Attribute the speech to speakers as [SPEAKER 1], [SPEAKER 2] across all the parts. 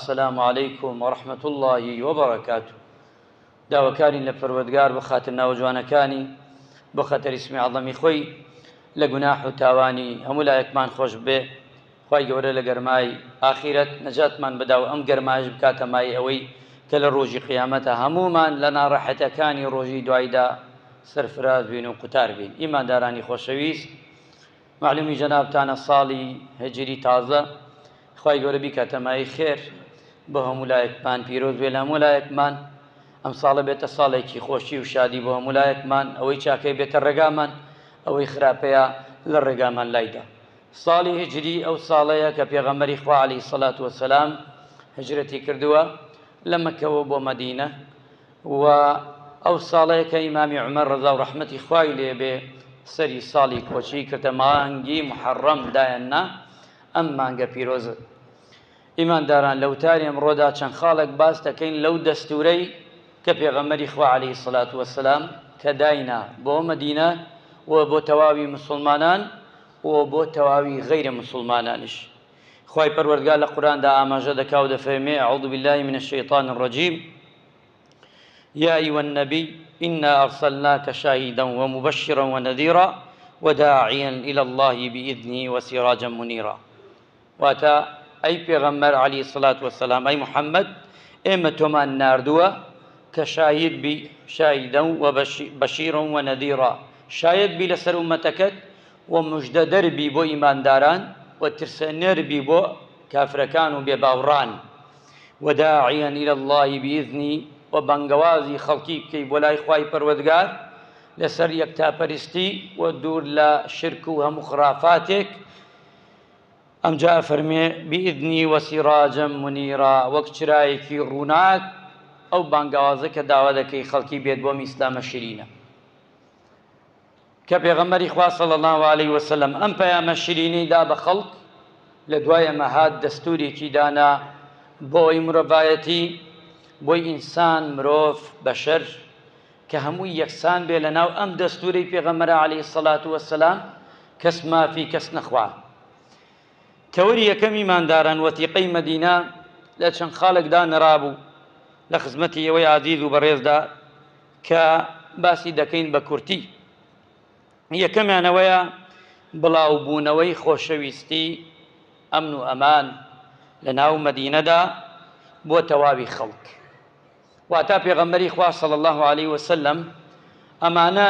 [SPEAKER 1] السلام علیکم ورحمة اللە وبرکاته داواکارین لە پەروەردگار بە خاتر ناوە جوانەکانی بۆ خاتر اسمی عظەمی خۆی لە گوناح و تاوانی هەموو لایەکمان خۆش بێ خوای گەورە لە گەرمای ئاخیرەت نەجاتمان بدا و ئەم گەرمایش بکاتە مایەی ئەوەی کە لە ڕۆژی قیامەتە هەموومان لە ناڕەحەتەکانی ڕۆژی دوایدا سەرفراز بین و قوتار بین ئیماندارانی خۆشەویست مەعلومی جەنابتانە ساڵی هجری تازە خوای گەورە بیکاتە مایەی خێر بۆ هەموو لایەکمان پیرۆز بێ لە هەموو لایەکمان ئەم ساڵە بێتە ساڵێکی خۆشی و شادی بۆ هەموو لایەکمان ئەوەی چاکەی بێتە ڕێگامان ئەوەی خراپەیە لە ڕێگامان لایدا ساڵی هجری ئەو ساڵەیە کە پێغەمبەری خوا عەلەیهی سەلات وەسەلام هجرەتی کردووە لە مەکەوە بۆ مەدینە و ئەو ساڵەیە کە ئیمامی عومەر ڕەزا و ڕەحمەتی خوای لێ بێ سەری ساڵی کۆچی کردە مانگی موحەڕەم دایاننا ئەم مانگە پیرۆزە. ئیمانداران لە وتاری ئەمڕۆدا چەند خاڵێک باس دەکەین لەو دەستوورەی کە پێغەمبەری خوا عەلەیهی سڵات وەسەلام کە داینا بۆ مەدینە و بۆ تەواوی مسوڵمانان و بۆ تەواوی غەیرە مسوڵمانانیش. خوای پەروەردگار لە قورئاندا ئاماژە دەکا و دەفەرمێ، اعوذ باللە من الشیطان الرجیم، یا ایها النبی انا ارسلناک شاهدا ومبشرا ونذیرا وداعیا الی اللە باذنه وسراجا منیرا. واتە، ئەی پێغەمبەر علیە الصلوة والسلام، ئەی محمد، ئێمە تۆمان ناردووە کە شاهید بی، شاهدا وبشیرا ونذیرا، شایەت بی لەسەر ئوممەتەکەت و مژدەدەر بی بۆ ئیمانداران و ترسێنەر بی بۆ کافرەکان و بێباوڕان. وداعیا الی اللە باذنه و بانگەوازی خەڵکی بکەی بۆ لای خوای پەروەردگار لەسەر یەکتاپەرستی و دوور لە شرک و هەموو خرافاتێک. ئەمجا ئەفەرموێ، بئذنی وسراجا منیرا، وەک چرایەکی ڕووناک ئەو بانگەوازە کە داوا دەکەی خەڵکی بێت بۆم ئیسلامە شیرینە. کە پێغەمبەری خوا صلی اللە علیە وسلم ئەم پەیامە شیرینەی دا بە خەڵک، لە دوای ئەمە هات دەستوورێکی دانا بۆ ئەوەی مرۆڤایەتی، بۆی ئینسان، مرۆڤ، بەشەر، کە هەمووی یەکسان بێ لە ناو ئەم دەستوورەی پێغەمبەرە علیە الصلوە والسلام، کەس مافی کەس نەخوا. تەوەری یەکەم ئیمانداران وەتیقەی مەدینە لە چەند خاڵێک دانرابوو لە خزمەتی ئێوەی ئازیز و بەڕێزدا کە باسی دەکەین بە کورتی. یەکەمیان ئەوەیە بڵاوبوونەوەی خۆشەویستی ئەمن و ئەمان لە ناو مەدینەدا بۆ تەواوی خەڵک. واتا پێغەمبەری خوا صلی اللە علیه وسلم ئەمانە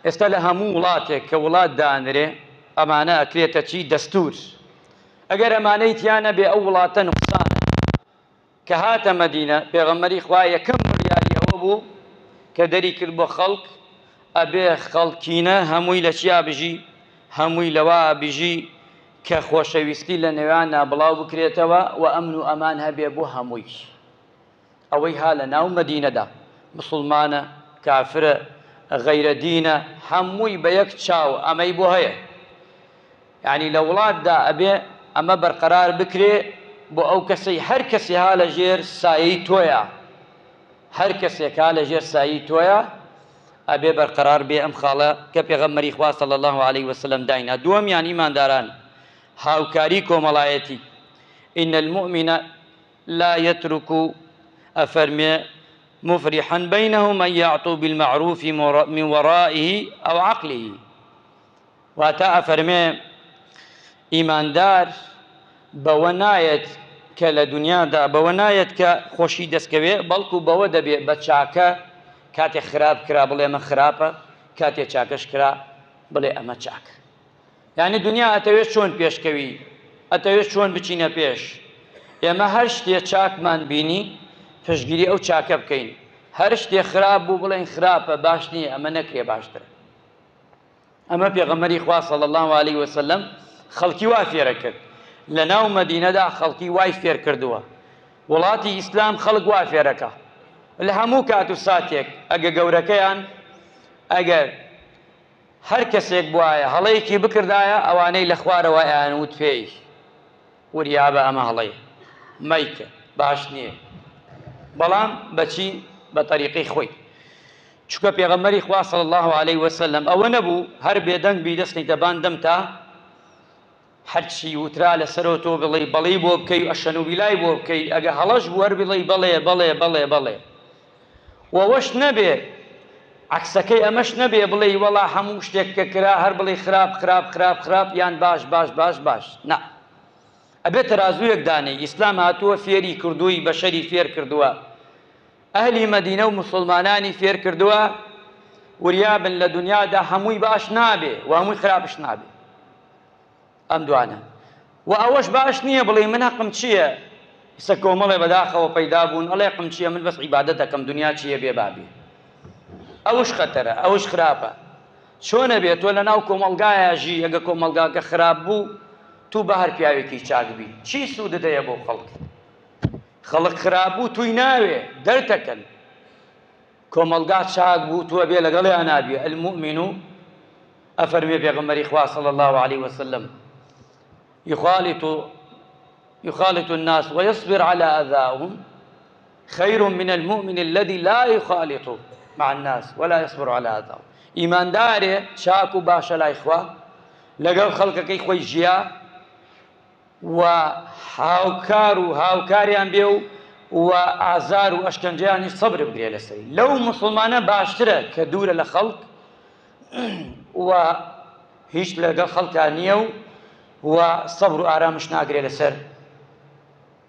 [SPEAKER 1] ئێستا لە هەموو وڵاتێک کە وڵات دانرێ ئەمانە ئەکرێتە چی دەستور ئەگەر ئەمانەی تیا نەبێ ئەو وڵاتە نوقسانە کە هاتە مەدینە پێغەمبەری خوا یەکەم بڕیاری ئەوە بوو کە دەری کرد بۆ خەڵک ئەبێ خەڵکینە هەمووی لە چیا بژی هەمووی لەوە بژی کە خۆشەویستی لە نێویاندا بڵاو بکرێتەوە و ئەمن و ئەمان هەبێ بۆ هەمووی. ئەوەی ها لە ناو مەدینەدا موسڵمانە، کافرە، غەیرە دینە، هەمووی بە یەک چاو ئەمەی بۆ هەیە. یانی لە وڵاتدا ئەبێ ئەمە بەرقەرار بکرێ بۆ ئەو کەسەی هەر کەسێ ها لە ژێر سایەی تۆیا، هەر کەسێک ها لە ژێر سایەی تۆیا ئەبێ بەرقەرار بێ ئەم خاڵە کە پێغەمبەری خوا صلی اللە علیه وسلم داینا. دووەمیان ئیمانداران هاوکاری کۆمەڵایەتی، ان المؤمن لا یترک ئەفەرمێ، مفرحا بینهم ان یعطوا بالمعروف من ورائه او عقله، واتە ئەفەرمێ ئیماندار بەوە نایەت کە لە دنیادا بەوە نایەت کە خۆشی دەستکەوێ، بەڵکو بەوە دەبێ بە چاکە کاتێ خراپ کرا بڵێ ئەمە خراپە، کاتێ چاکەش کرا بڵێ ئەمە چاکە. یانی دنیا ئەتەوێ چۆن پێشکەوی، ئەتەوێ چۆن بچینە پێش؟ ئێمە هەر شتێ چاکمان بینی پشتگیری ئەو چاکە بکەین، هەر شتێ خراپ بوو بڵێین خراپە باش نییە ئەمە نەکرێ باشترە. ئەمە پێغەمبەری خوا صلی اللە علیه وسلم خەڵکی وا فێرە کرد لە ناو مەدینەدا خەڵکی وای فێر کردووە وڵاتی ئیسلام خەڵک وا فێرەکە لە هەموو کات و ساتێک ئەگە گەورەکەیان ئەگەر هەر کەسێک بوایە هەڵەیەکی بکردایە ئەوانەی لە خوارەوە ئەیانوت پێی وریابە ئەمە هەڵەیە مەیکە باش نییە بەڵام بەچی بە تەریقەی خۆی چونکە پێغەمبەری خوا صلی الله علیه وسلم ئەوە نەبوو هەر بێدەنگ بی دەستنیتە بان دەم تا. هەرچی وترا لەسەرەوە تۆ بڵێی بەڵێی بۆ بکەی و ئەشەنوبیلای بۆ بکەی، ئەگە هەڵەش بوو هەر بڵێی بەڵێ بەڵێ بەڵێ بەڵێ. وەوەش نەبێ عەکسەکەی ئەمەش نەبێ بڵێی وەڵا هەموو شتێک کە کرا هەر بڵێی خراپ خراپ خراپ خراپ یان باش باش باش باش. نا. ئەبێ تەرازوویەک دانێی. ئیسلام هاتووە فێری کردووی، بەشەری فێر کردووە. ئەهلی مەدینە و موسڵمانانی فێر کردووە وریابن لە دونیادا هەمووی باش نابێ و هەمووی خراپش نابێ. ئەم دوانە و ئەوەش باش نییە بڵێی من هەقم چییە ئیستا کۆمەڵێ بەداخەوە پەیدا بوون ئەڵێ هەقم چییە من بەس عیبادەت ئەکەم دنیا چییە بێ با بێ ئەوش خەتەرە ئەوش خراپە چۆنە بێ تۆ لەناو کۆمەڵگایە ژی ئەگە کۆمەڵگاکە خراپ بوو تو بە هەر پیاوێکی چاک بی چی سوودت هەیە بۆ خەڵک خەڵک خراپ بوو توی ناوێ دەرتەکەن کۆمەڵگا چاک بوو تو ئەبێ لەگەڵیانا بی المؤمن ئەفەرموێ پێغەمبەری خوا صلی اللە علیه وسلم يخالط يخالط الناس ويصبر على أذاهم خير من المؤمن الذي لا يخالط مع الناس ولا يصبر على أذاهم ئیماندارێ چاک و باشە لای خوا لەگەڵ خەڵکەکەی خۆی ژیا و هاوکار و هاوکاریان بێ و و ئازار و ئەشکەنجەیانیش سەبر بگرێ لەسەری لەو موسڵمانە باشترە کە دوورە لە خەڵک و هیچ لەگەڵ خەڵکا نییە و و سەبر و ئارامش ناگرێ لەسەر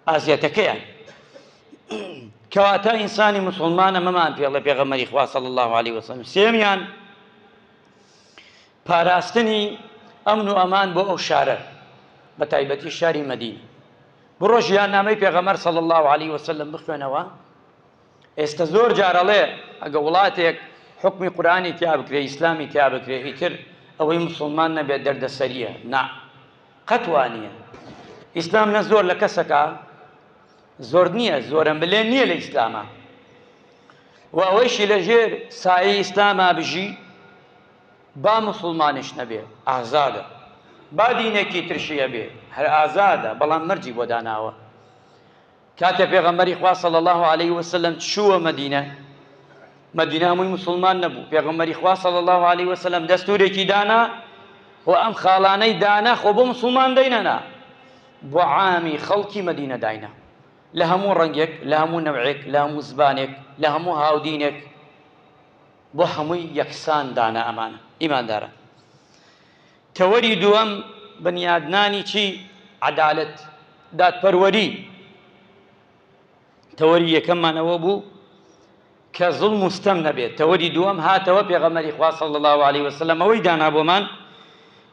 [SPEAKER 1] ئازیەتەکەیان. کەواتە ئینسانی مسلمان ئەمەمان پێڵێ پێغەمبەری خوا صلی الله علیه وسلم. سێمیان پاراستنی ئەمن و ئەمان بۆ ئەو شارە بە تایبەتی شاری مەدینە. بڕۆ ژیاننامەی پێغەمبەر صلی اللە علیه وسلم بخوێنەوە. ئێستا زۆر جار ئەڵێ ئەگە وڵاتێک حوکمی قورئانی تیا بکرێ ئیسلامی تیا بکرێ ئیتر ئەوەی موسڵمان نەبێت دەردەسەریە. نا قەت وا نییە. ئیسلام نە زۆر لە کەسەکە زۆر نییە، زۆرە ملێ نییە لە ئیسلامە و ئەوەیشی لەژێر سایەی ئیسلاما بژی با موسڵمانیش نەبێ ئازادە، با دینێکی ترشی هەبێ هەر ئازادە، بەڵام مەرجی بۆ داناوە. کاتێ پێغەمبەری خوا صلی اللە علیه وسلم چووە مەدینە، مەدینە هەمووی موسڵمان نەبوو، پێغەمبەری خوا صلی اللە علیه وسلم دەستورێکی دانا و ئەم خاڵانەی دانا خۆ بۆ موسڵمان دەینەنا، بۆ عامی خەڵکی مەدینە داینا، لە هەموو ڕەنگێک، لە هەموو نەوعێک، لە هەموو زبانێک، لە هەموو هاودینێک، بۆ هەمووی یەکسان دانا ئەمانە ئیمانداران. تەوەری دووەم بنیادنانی چی؟ عەدالەت، دادپەروەری. تەوەری یەکەممان ئەوە بوو کە زوڵم و ستەم نەبێت. تەوەری دووەم هاتەوە پێغەمبەری خوا صلی اللە علیه وسلم ئەوەی دانا بۆمان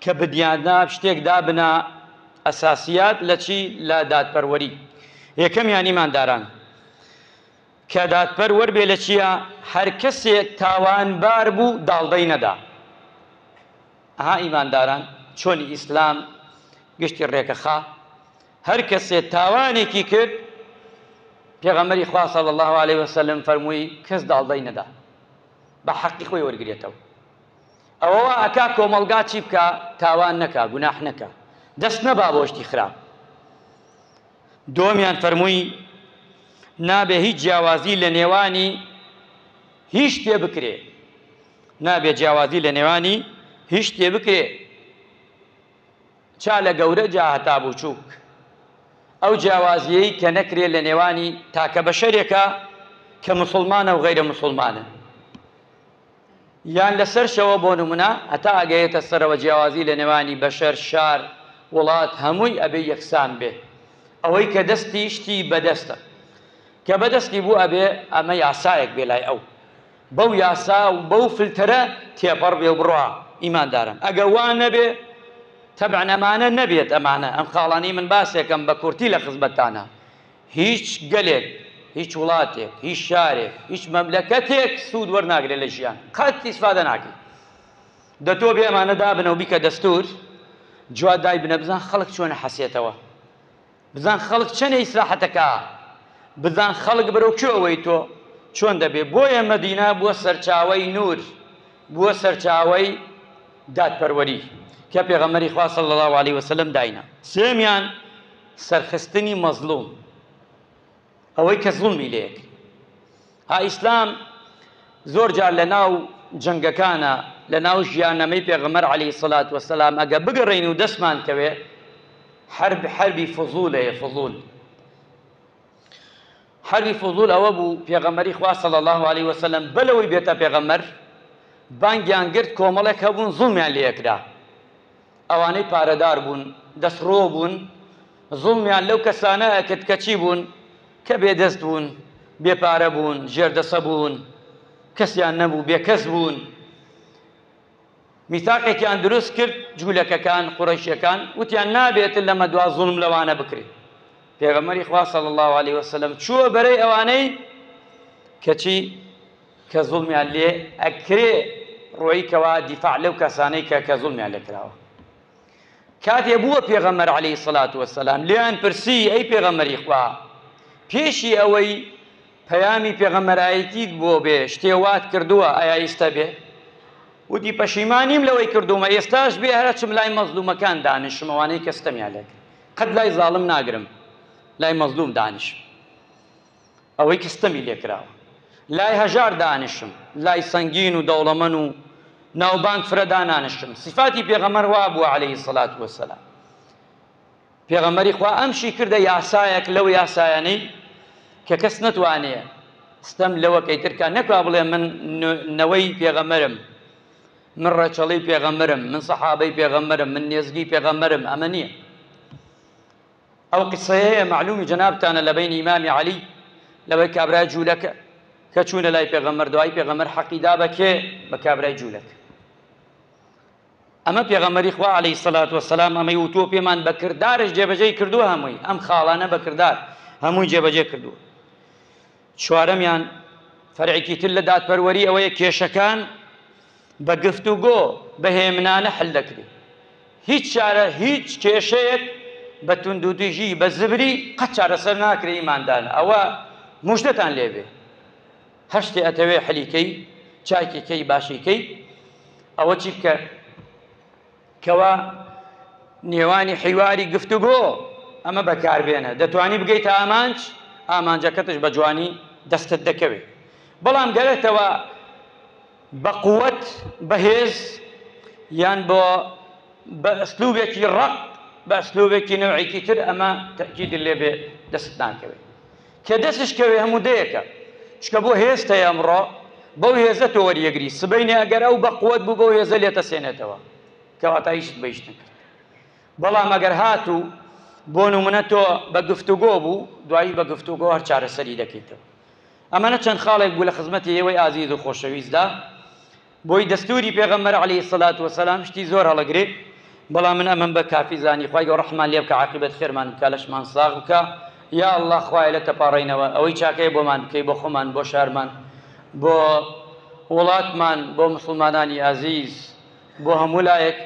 [SPEAKER 1] کە بنیادنا شتێک دابنا ئەساسیات لە چی؟ لە دادپەروەری. یەکەمیان ئیمانداران کە دادپەروەر بێ لە چیا؟ هەر کەسێک تاوانبار بوو داڵدەی نەدا. ئەها ئیمانداران چۆن ئیسلام گشتی ڕێکەخا هەر کەسێ تاوانێکی کرد پێغەمبەری خوا صلی الله علیه وسلم فەرمووی کەس داڵدەی نەدا بە حەقی خۆی وەرگرێتەوە. ئەوە وا ئەکا کۆمەڵگا چی بکا؟ تاوان نەکا، گوناح نەکا، دەست نەبا بۆ شتی خراپ. دووەمیان فەرمووی نابێ هیچ جیاوازی لە نێوانی هیچ شتێ بکرێ، نابێ جیاوازی لە نێوانی هیچ شتێ بکرێ، چا لە گەورە جا هەتا بوچووک. ئەو جیاوازییەی کە نەکرێ لە نێوانی تاکە بەشەرێکە کە موسڵمانە و غەیرە موسڵمانە، یان لە سەرشەوە بۆ نمونە هەتا ئەگەیەتە سەرەوە جیاوازی لە نێوانی بەشەر، شار، وڵات هەمووی ئەبێ یەکسان بێ. ئەوەی کە دەستی شتی بەدەستە کە بەدەستی بوو ئەبێ ئەمە یاسایەک بێ لای ئەو بەو یاسا و بەو فلتەرە تێپەڕ بێ و بڕوا. ئیمانداران ئەگە وا نەبێ تەبعەن ئەمانە نەبێت ئەمانە ئەم خاڵانەی من باسێکەم بە کورتی لە خزمەتتانا هیچ گەلێک، هیچ وڵاتێک، هیچ شارێک، هیچ مەملەکەتێک سوود وەرناگرێت لە ژیان، قەت ئیسفادە ناکەی. دە تۆ بێ ئەمانە دابنە و بیکە دەستوور، جوا دایبنە بزان خەڵک چۆن ئەحەسێتەوە، بزان خەڵک چەنێ ئیسراحەتەکا، بزان خەڵک بەرەو کوێ ئەوەی تۆ چۆن دەبێ. بۆیە مەدینە بووە سەرچاوەی نوور، بووە سەرچاوەی دادپەروەری کە پێغەمبەری خوا صلی اللە علیه وسلم داینا. سێمیان سەرخستنی مەزڵوم، ئەوەی کە زوڵمی لێ ئەکرێ. ها ئیسلام زۆر جار لە ناو جەنگەکانە، لە ناو ژیاننامەی پێغەمبەر عەلەیهی سەلات وەسەلام ئەگە بگەڕێین و دەستمان کەوێ. حەرب حەربی فضول هەیە فضول حەربی فضول ئەوە بوو پێغەمبەری خوا صلی الله علیه وسلم بەلەوەی بێتە پێغەمبەر بانگیان گرت کۆمەڵێک هەبوون زوڵمیان لێکرا ئەوانەی پارەدار بوون دەستڕۆ بوون زوڵمیان لەو کەسانە ئەکرد کە چی بوون کە بێدەست بوون بێپارە بوون ژێردەسە بوون کەسیان نەبوو بێکەس بوون میثاقێکیان دروست کرد جوولەکەکان قوڕەیشیەکان وتیان نابێت لەمە دوا زوڵم لەوانە بکرێت پێغەمبەری خوا صلی الله علیه وسلم چووە بەرەی ئەوانەی کەچی کە زوڵمیان لێ ئەکرێ ڕۆیی کەوا دیفاع لەو کەسانەی کە کە زوڵمیان لێ کراوە کاتێ بووە پێغەمبەر عەلەیهی سەلات وەسەلام لێیان پرسی ئەی پێغەمبەری خوا پێشی ئەوەی پەیامی پێغەمبەرایەتیت بۆ بێ شتێ وات کردووە ئایا ئیستە بێ؟ وتی پەشیمان نیم لەوەی کردوومە ئێستاش بێ هەر ئەچم لای مەزلومەکان دانیشم ئەوانەی کە ستەمیان لێ کرد قەت لای زاڵم ناگرم لای مەزلوم دانیشم ئەوەی کە ستەمی لێ کراوە لای هەژار دانیشم لای سەنگین و دەوڵەمەن و ناوبانگ فرە دانانشم سیفاتی پێغەمبەر وا بووە عەلەیهی سەلات وەسەلام پێغەمبەری خوا ئەمشی کردە یاسایەک لەو یاسایانەی کە کەس نەتوانێ ستەم لەوەکەی تر کا نەکوا بڵێ من نەوەی پێغەمبەرم من ڕەچەڵی پێغەمبەرم من سەحابەی پێغەمبەرم من نێزگی پێغەمبەرم ئەمە نییە ئەو قسەیە هەیە مەعلومی جەنابتانە لە بەینی ئیمامی عەلی لەوەی کابرای جوولەکە کە چوونە لای پێغەمبەر دوایی پێغەمبەر حەقی دا بە کێ بە کابرای جوولەکە ئەمە پێغەمبەری خوا عەلەیهی سەلات وەسەلام ئەمەی وتووە پێمان بە کردارش جێبەجێی کردووە هەمووی ئەم خاڵانە بە کردار هەمووی جێبەجێ کردووە چوارەمیان فەرعێکی تر لە دادپەروەری ئەوەیە کێشەکان بە گفتوگۆ بە هێمنانە حل دەکرێت هیچ چارە هیچ کێشەیەک بە توندوتیژی بە زبری قەت چارەسەر ناکرێ ئیماندانە ئەوە مژدەتان لێبێ هەر شتێ ئەتەوێ حلی کەی چاکی کەی باشی کەی ئەوە چی بکە کەوا نێوانی حیواری گفتوگۆ ئەمە بەکاربێنە دەتوانی بگەیتە ئامانج ئامانجەکەتش بە جوانی دەستت دەکەوێت بەڵام گەرێتەوە بە قوت بەهێز یان بۆ بە ئەسلوبێکی ڕق بە ئەسلوبێکی نەوعێکی تر ئەمە تەکیدت لێ بێ دەست ناکەوێت کە دەستش کەوێ هەموو دەیەکە چکە بۆ هێزت هەیە ئەمڕۆ بەو هێزە تۆ وەریەگری سبەینێ ئەگەر ئەو بەقوەت بوو بەو هێزە لێتەسێنێتەوە کەواتە هیچت بە هیچ نەکرد بەڵام ئەگەر هاتوو بۆ نمونە تۆ بە گفتوگۆ بوو دوایی بە گفتوگۆ هەر چارەسەری دەکەیتەوە ئەمەە چەند خاڵێک بوو لە خزمەتی ئێوەی ئازیز و خۆشەویستدا بۆی دەستوری پێغەمبەر علیە الصلوە والسلام شتی زۆر هەڵەگرێ بەڵام من ئەمەم بە کافی زانی خوای گەورە ڕەحمان لێ بکا عاقیبەت خێرمان بکا لەشمان ساغ بکا یا اللە خوایە لێت دەپاڕێینەوە ئەوەی چاکەیە بۆمان بکەی بۆ خۆمان بۆ شارمان بۆ وڵاتمان بۆ موسڵمانانی ئازیز بۆ هەموو لایەک.